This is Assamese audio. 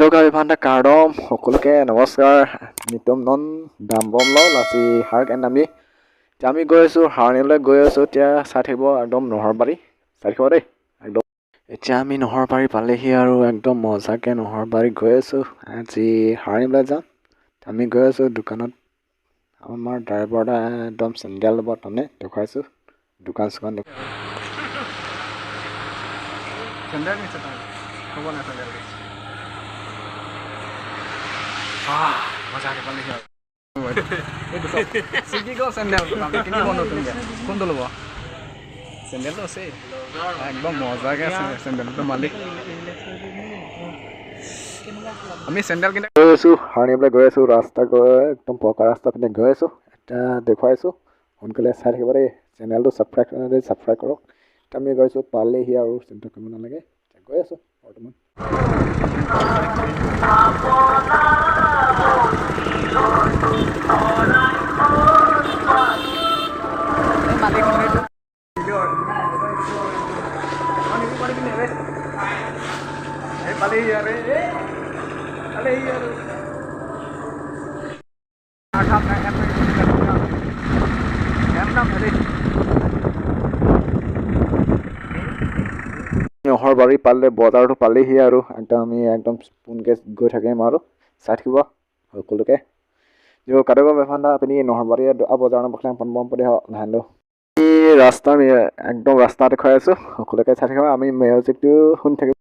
কাৰ্দম সকলোকে নমস্কাৰ। নিতম নন দাম বম লওঁ লাচি হাৰ্ক এণ্ড আমি এতিয়া আমি গৈ আছোঁ, হাৰণিলৈ গৈ আছোঁ। এতিয়া চাই থাকিব, একদম নহৰবাৰী চাই থাকিব দেই একদম। এতিয়া আমি নহৰবাৰী পালেহি আৰু একদম মজাকৈ নহৰবাৰী গৈ আছোঁ। আজি হাৰণিলৈ যাম, আমি গৈ আছোঁ দোকানত। আমাৰ ড্ৰাইভাৰ দা একদম চেণ্ডেল ল'ব, তাৰমানে দেখুৱাইছোঁ দোকান চোকান। চেণ্ডেল নিছে তাৰ হ'ব নাই চেণ্ডেল। মজাকে পালেহি আৰু এইটো চাওক, ছিগি গ'ল চেণ্ডেল। কিনিব নতুনকৈ। কোনটো ল'ব? চেণ্ডেলটো আছেই, একদম মজাকে আছে চেণ্ডেলটো। মালিক আমি চেণ্ডেল কিনে গৈ আছোঁ, হাৰণিবলৈ গৈ আছোঁ। ৰাস্তা গৈ একদম পকা ৰাস্তা পিনে গৈ আছোঁ। এতিয়া দেখুৱাইছোঁ, সোনকালে চাই থাকিব দেই। চেনেলটো ছাবস্ক্ৰাইব দেই, ছাবস্ক্ৰাইব কৰক। এতিয়া আমি গৈছোঁ, পালেহি আৰু চিন্তা কৰিব নালাগে। এতিয়া গৈ আছোঁ বৰ্তমান। পালেহি আৰু, পালেহি আৰু। নহৰবাৰী পালে, বজাৰটো পালেহি আৰু একদম আমি একদম পোনকৈ গৈ থাকিম আৰু চাই থাকিব সকলোকে। কাটক বেফান্দা আপুনি নহৰবাৰী বজাৰ ধান ৰাস্তা একদম ৰাস্তা দেখুৱাই আছোঁ, সকলোকে চাই থাকিব। আমি মিউজিকটো শুনি থাকিব।